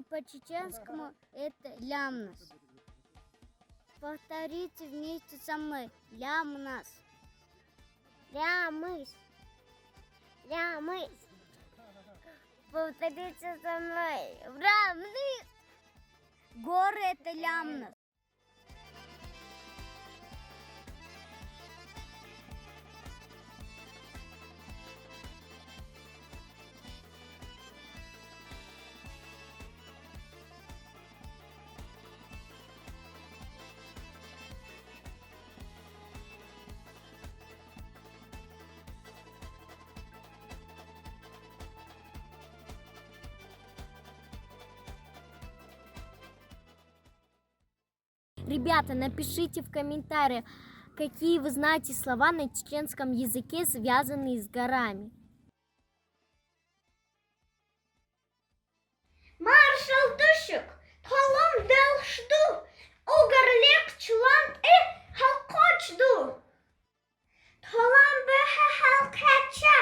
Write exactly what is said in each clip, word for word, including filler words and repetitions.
По-чеченскому это лямнас. Повторите вместе со мной. Лямнас. Лямыс. Лямыс. Повторите со мной. Лямыс. Горы — это лямнас. Ребята, напишите в комментариях, какие вы знаете слова на чеченском языке, связанные с горами. Маршал душук, толом делшду, угар лекч лант э халкочду. Толом бехе халкача,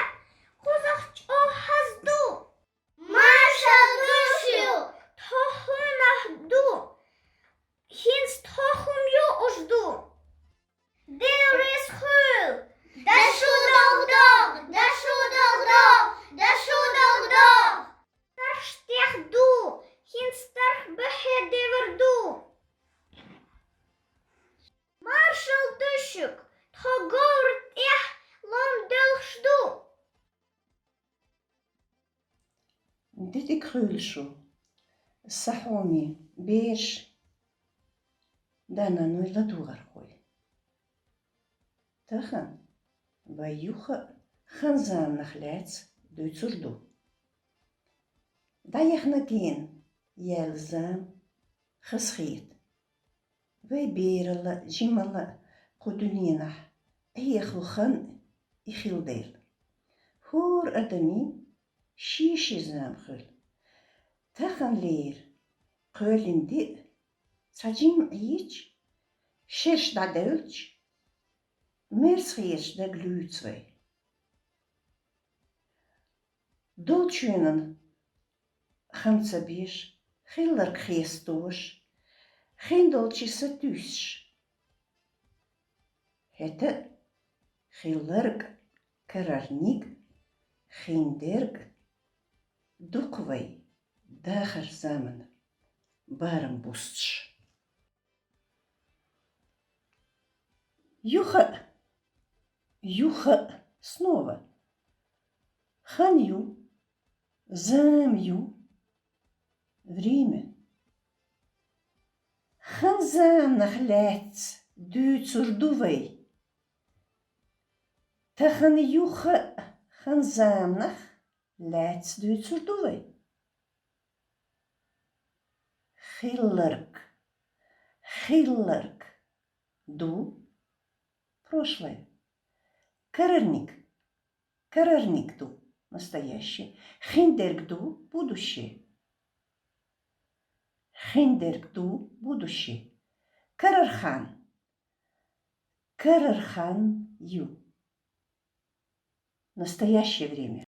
кузахч о хазду. Маршал душук, тохунахду, хинс тохум ю ужду. Деврес хуьл, дашу догдо, дашу догдо, дашу догдо. Тарш техду, хинс тарх бехе деврду. Маршал душук, тхо говр тех лом делхшду. Дидик хуьлуш шу, са хьоме берш, да-наной ладугӀархой. Тахан вай юха а хан-заманах лаьцна дуьйцур ду. ДӀаяхана гена яьлла зама хазахета. Вай бералла а, жималла а кху дуьненахь Ӏехалу хан а, и хилла дела. ХӀора адамийн шен-шен зама хуьлу. Таханлера кхоьллина диъ цхьа жимма Ӏийча, шераш дӀадевлча, мерза хеташ дагалуьйцу вай. Долчуьнан хам ца беш, хилларг хестош, хин долчу сатуьйсуш. ХӀета а хилларг, карарниг, хиндерг дукха вай дахар заманан барам бустуш. Юха а, юха а, снова. Хан ю, зама ю, время. Хан-заманах лаьцна дуьйцур ду вай. Тахан юха а хан-заманах лаьцна дуьйцур ду вай. Хилларг, хилларг ду, прошлое. Карарниг, карарниг ду, настоящее. Хиндерг ду, будущее. Хиндерг ду, будущее. Карархан, карархан ю, настоящее время.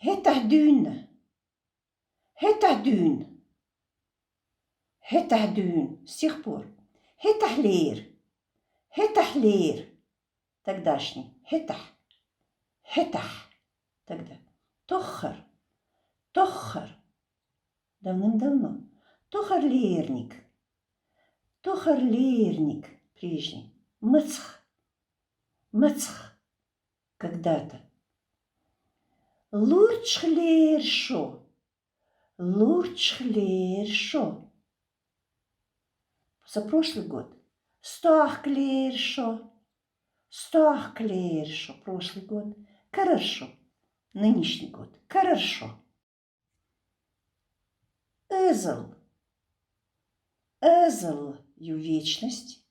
ХӀетахь дуьйна, хӀетахь дуьйна, хӀетахь дуьйна, с тех пор. ХӀетахьлера, хӀетахьлера, тогдашний. ХӀетахь, хӀетахь, тогда. Тоххар, тоххар, давным-давно. Тохарлерниг, тохарлерниг, прежний. Мацах, мацах, когда-то. Лурчхлер шо, лурчхлер шо. Позапрошлый год. Стохклер шо, стохклер шо, прошлый год. Караршо, нынешний год. Караршо. Эзал. Эзал ю, вечность.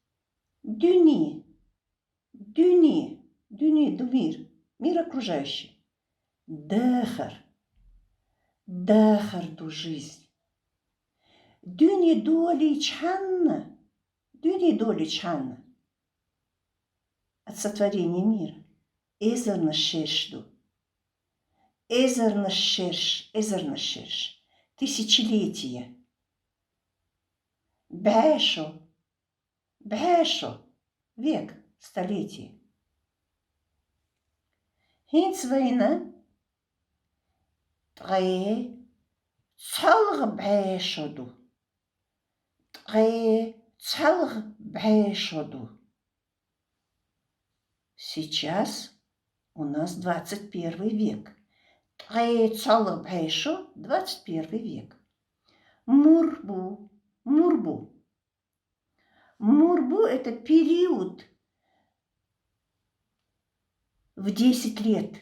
Дуьне. Дуьне. Дуьне ду мир. Мир окружающий. Дахар. Дахар ду, жизнь. Дуьне долийчхьана. Дуьне долийчхьана. От сотворения мира. Эзарнаш шерш ду. Эзарнаш шерш, эзарнаш шерш. Тысячелетие. БӀаь шо. БӀаь шо. Век, столетие. ХӀинца вайна ткъе цхьалгӀа бӀаь шо ду. Ткъе цхьалгӀа бӀаь шо ду. Сейчас у нас двадцать первый век. Ткъе цхьалгӀа бӀаь шо, двадцать первый век. Мур бу, мур бу. Мур бу — это период в десять лет.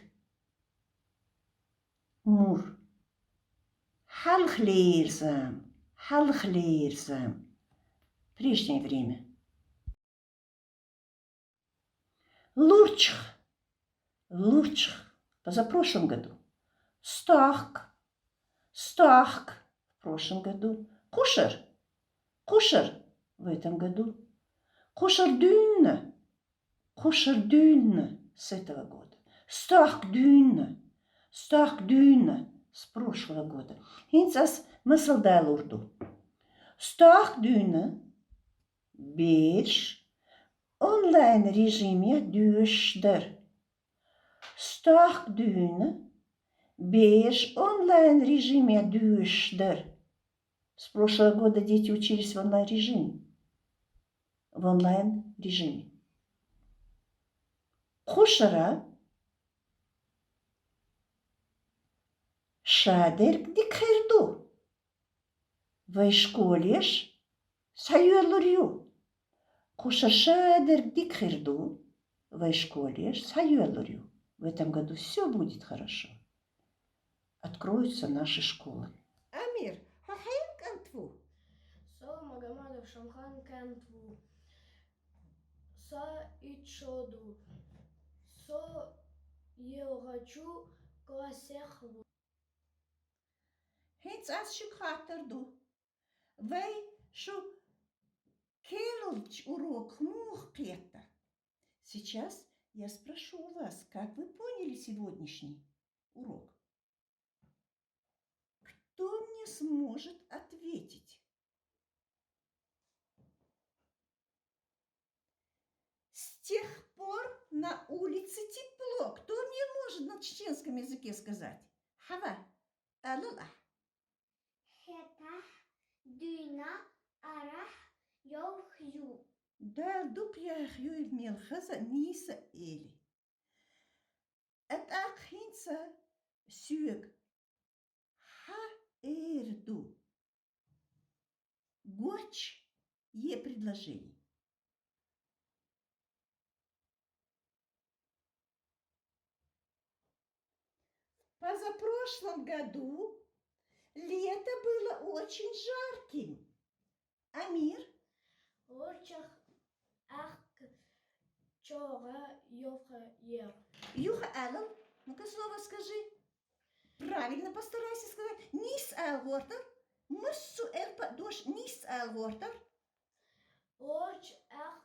Мур. Хьалхалера зама, хьалхалера зама. Прежнее время. Лурчах, лурчах. Позапрошлом году. Стохка, стохка. В прошлом году. Кхушар, кхушар. В этом году. Кхушардуьнна, кхушардуьнна. С этого года. Стохкадуьнна, стохкадуьнна. С прошлого года. ХӀинца ас масал далур ду. Стохкадуьнна бераш онлайн режимехь доьшуш дара. Стохкадуьнна бераш онлайн режимехь доьшуш дара. С прошлого года дети учились в онлайн режиме. В онлайн режиме. Кхушара шадерг дика хир ду. Вай школеш схьайоьллур ю. Кхушара шадерг дика хир ду. Вай школеш схьайоьллур ю. В этом году всё будет хорошо. Откроются наши школы. Амир, хьо хьенан кӀант ву? Со Магомадов Шамхана кӀант ву. Са итт шо ду. Со ялхайчу классехь ву. ХӀинца ас шуьга хаттар ду. Вай шу керлачу уроках муха кхетта? Сейчас я спрошу у вас, как вы поняли сегодняшний урок? Кто мне сможет ответить? С тех пор на улице тепло. Кто мне может на чеченском языке сказать? Хьава, алал ахь. ХӀетахь дуьйна арахь йовха ю. Дала дукха яхйойла мел хаза нийса эли. ТӀаккха хӀинца соьга хьан эр ду? Гоч е предложение. В позапрошлом году лето было очень жарким. Амир? Лурчах аьхка чӀогӀа йовха яра. Юха алал, ну-ка слово скажи. Правильно постарайся сказать. Нийса ала гӀортар. Массо а элпа а дош нийса ала гӀортар. Лурча аьхка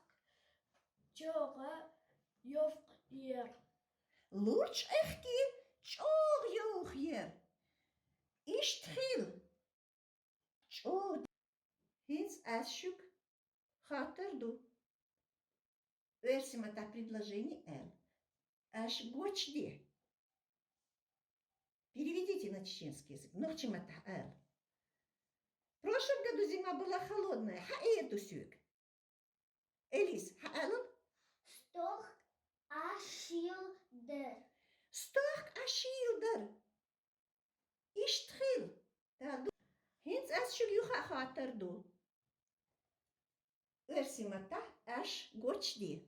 чӀогӀа йовха яра. Лурча аьхка чӀогӀа йовха яра. Иштта хила. ЧӀогӀа. ХӀинца ас шуьга хаттар ду. Оьрсийн маттахь предложение ала. Аш гочде. Переведите на чеченский язык. Нохчийн маттахь ала. В прошлом году зима была холодная. Хьан эр ду соьга? Элис, хьан алал? Стохка аш шийла дара. Стохка аш шийла дара. Иштта хила. Дала ду-, хӀинца ас шуьга юха а хаттар ду. Оьрсийн маттахь аш гочде.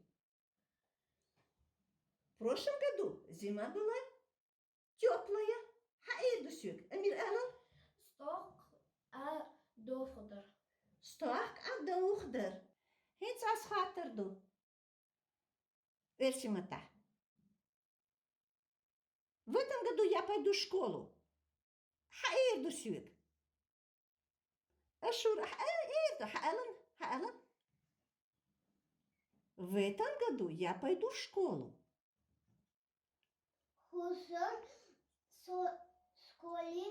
В прошлом году зима была тёплая. Хьан эр ду соьга? Амир, алал? Стохка а довха дара. Стохка а довха дара. ХӀинца ас хаттар ду. Оьрсийн маттахь. В этом году я пойду в школу. Хьан эр ду соьга? Ашур, хьан эр ду, хьан алал, хьан алал? В этом году я пойду в школу. ХӀусам со-, школе